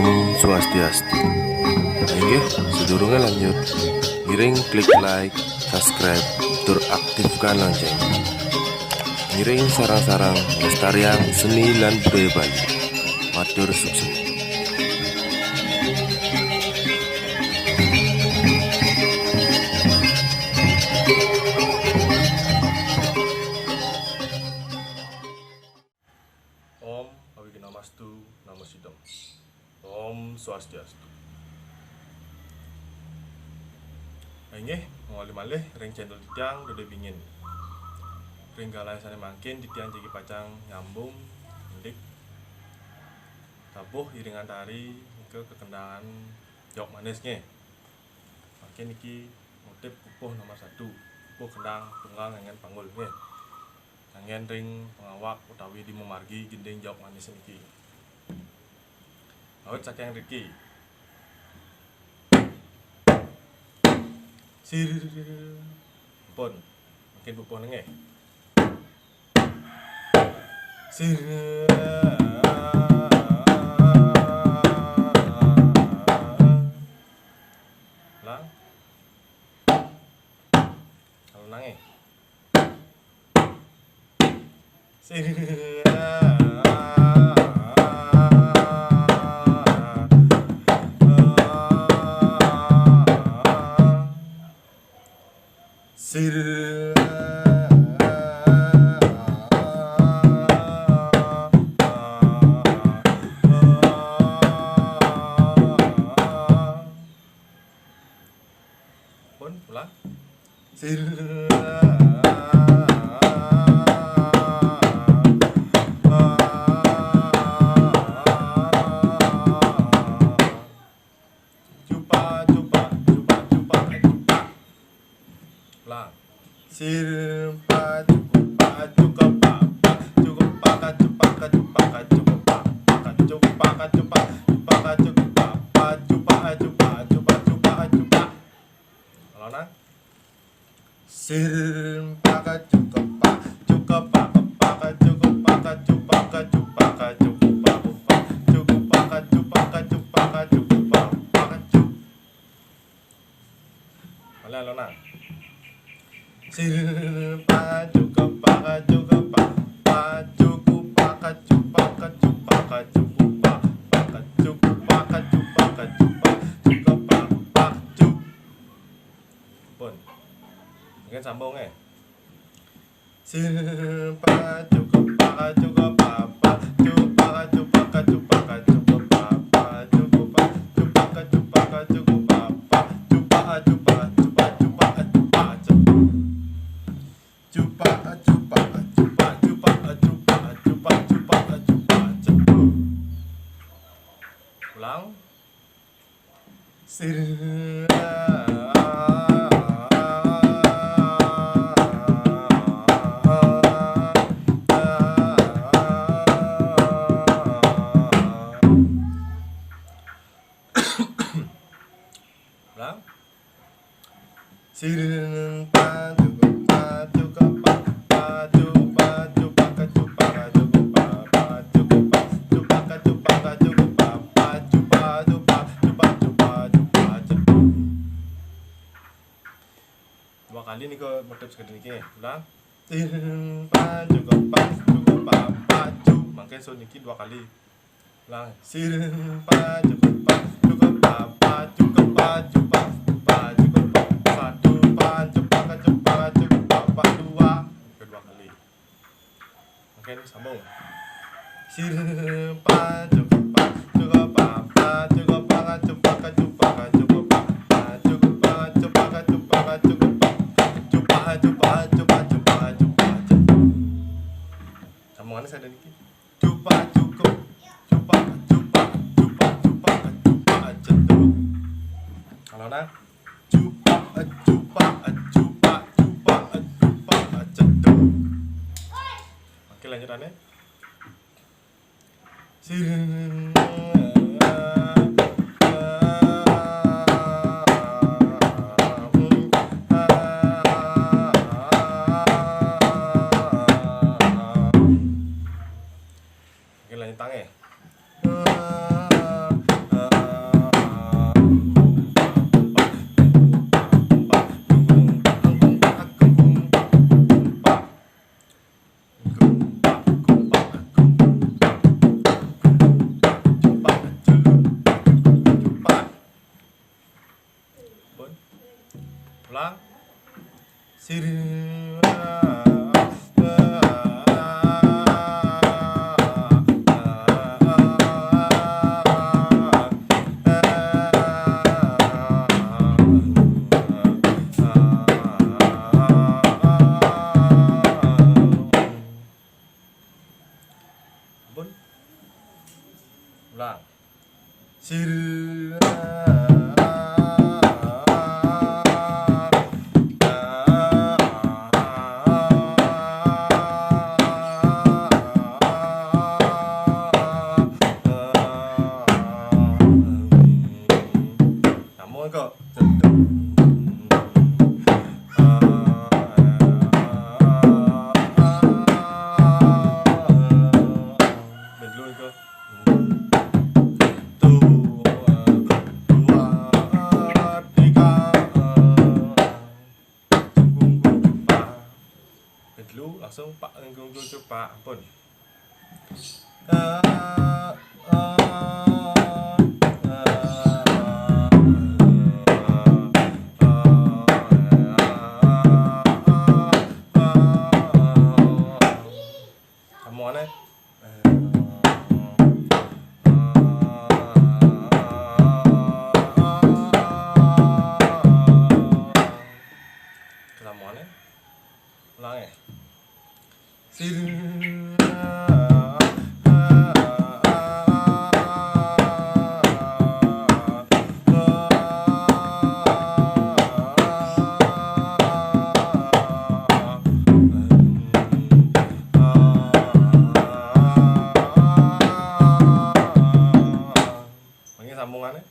Om Swastiastu. Inggih, sedurunge lanjut, ngiring klik like, subscribe, tur aktifkan lonceng. Ngiring sarang-sarang lestarian seni lan budaya Bali. Matur sukses. Om Awignamastu Namo Sidam. Om Swastiastu. Inggih, ngawali malih ring channel titiang Dode Bingin. Ring galan sane mangkin titiang jeki pacang nyambung indik tabuh iringan tari ke kekendangan jok manis nggih. Mangkin iki motif pupuh nomor 1, pupuh kendang tunggal ngangen panggul nggih. Ngangen ring pengawak utawi di memargi gending jok manis niki. Awit saking riki. Sir pun mungkin pupuh nengeh. Sir lang. Kalau nangeh. Sir Sir pun pulang. Sir cupa cupa cupa cupa cupa lang. Sir pa cukup pa cukup pa pa cukup pa ka cupa ka cupa ka cukup pa pa ka cupa ka cupa cupa ka cukup pa pa cupa cupa cupa cupa cupa. Kalau nang sir pa ka cukup pa cukup pa pa ka cukup pa ka cupa ka cupa ka cukup pa pa cukup pa ka cupa ka cupa ka cukup pa pa ka cup. Wala lo nang sir pa cukup pa cukup pa pa cukup pa ka cupa ka cupa ka cukup pa pa ka cukup pa ka cupa ka cupa cukup pa pa cup. Pun mungkin sambung Sir pa cukup pa cukup pa pa cupa ka cupa ka cupa ka cukup pa pa cukup pa cupa ka cupa ka cukup pa pa cupa cupa cupa cupa cupa cupa cupa cupa cupa cupa cupa cupa cupa cupa. Ulang. Sir ulang. Sir pa cukup pa cukup pa pa cupa cupa ka cupa ka cukup pa pa cukup pa cupa ka cupa ka cukup pa pa cupa cupa cupa cupa cupa cupa. Dua kali nih ke motif sekali niki. Ulang. Sir pa cukup pa cukup pa pa cu. Mangke so niki dua kali. Ulang. Sir pa cukup pa cukup pa pa cukup pa cupa pa cukup pa satu pa cupa ka cupa ka cukup pa pa dua. Kedua kali. Oke, sambung. Sir pa cukup pa cukup pa pa cukup pa ka cupa ka cupa ka cukup pa pa cukup pa cupa ka cupa ka cukup pa cupa cupa cupa cupa cupa cupa. Sambungannya saya niki. Cupa cukup cupa cupa cupa cupa cupa cetuk. Kalau nang cupa cupa cupa cupa cupa cetuk. Oke, lanjutannya. Pun. Ulang. Namun kok dulu kok. 2, 3, dulu langsung pak gunggung cepak ampun. Kamu aneh. Kamu aneh. Ulang ya. Ini sambungannya.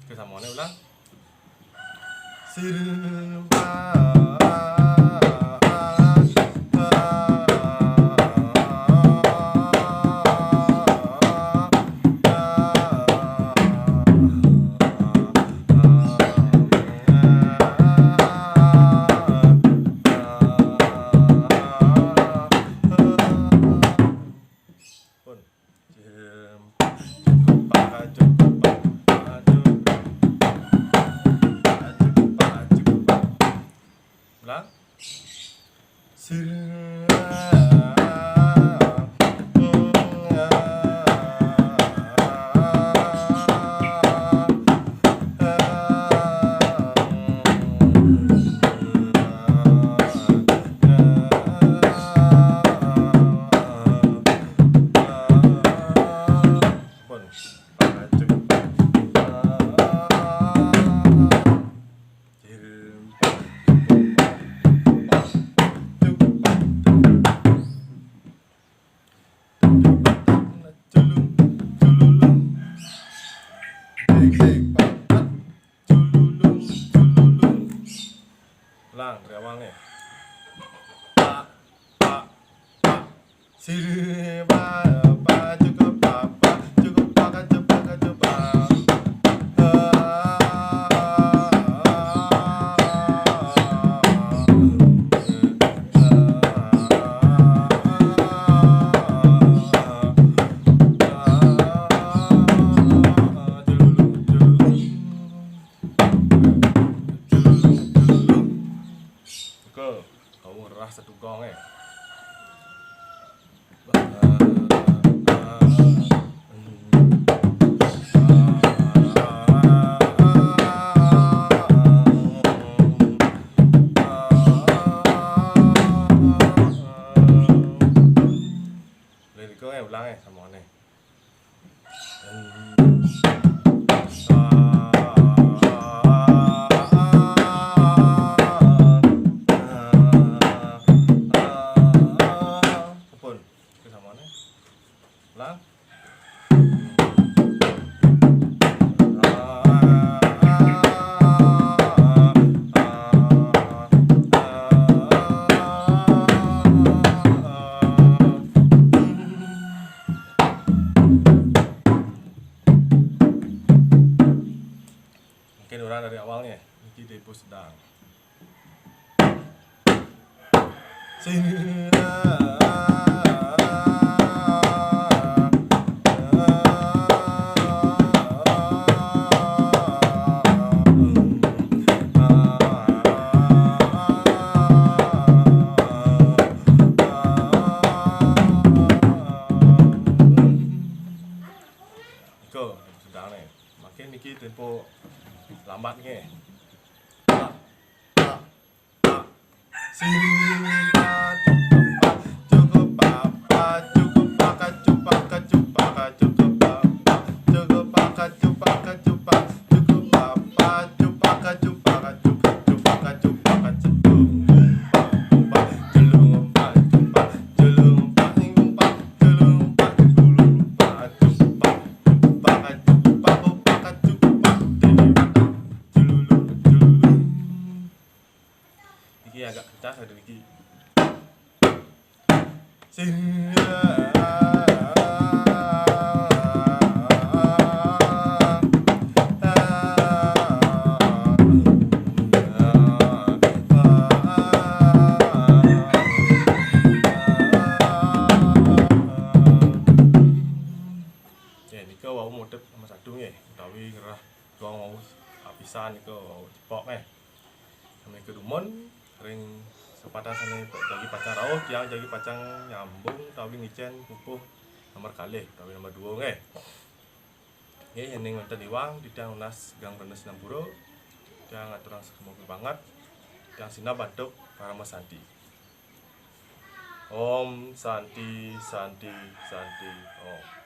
Kesamuannya ulang. Ulang. Ulang dari awalnya. Pa pa pa si pa pa cukup pa pa cukup pa ka cukup ka cukup pa. Kamu rah satu gong eh. Liriknya ulang eh sama nih. Makin orang dari awalnya niki tempo sedang. Sini. Iko sedang nih. Makin niki tempo lambat nih. Iki agak pecah ada iki. Ya nika wau modep nomor 1 nggih, utawi ngerah gong wau apisan nika wau cepok nggih. Sami kedumun ring sepatah sane jagi pacang rawuh tiang jagi pacang nyambung utawi ngicen pupuh nomor kalih utawi nomor 2 nggih. Nggih yening wonten iwang titiang unas Gang Rendes Nampuro tiang aturang semoga banget tiang sinab batuk parama santi. Om Santi Santi Santi Om.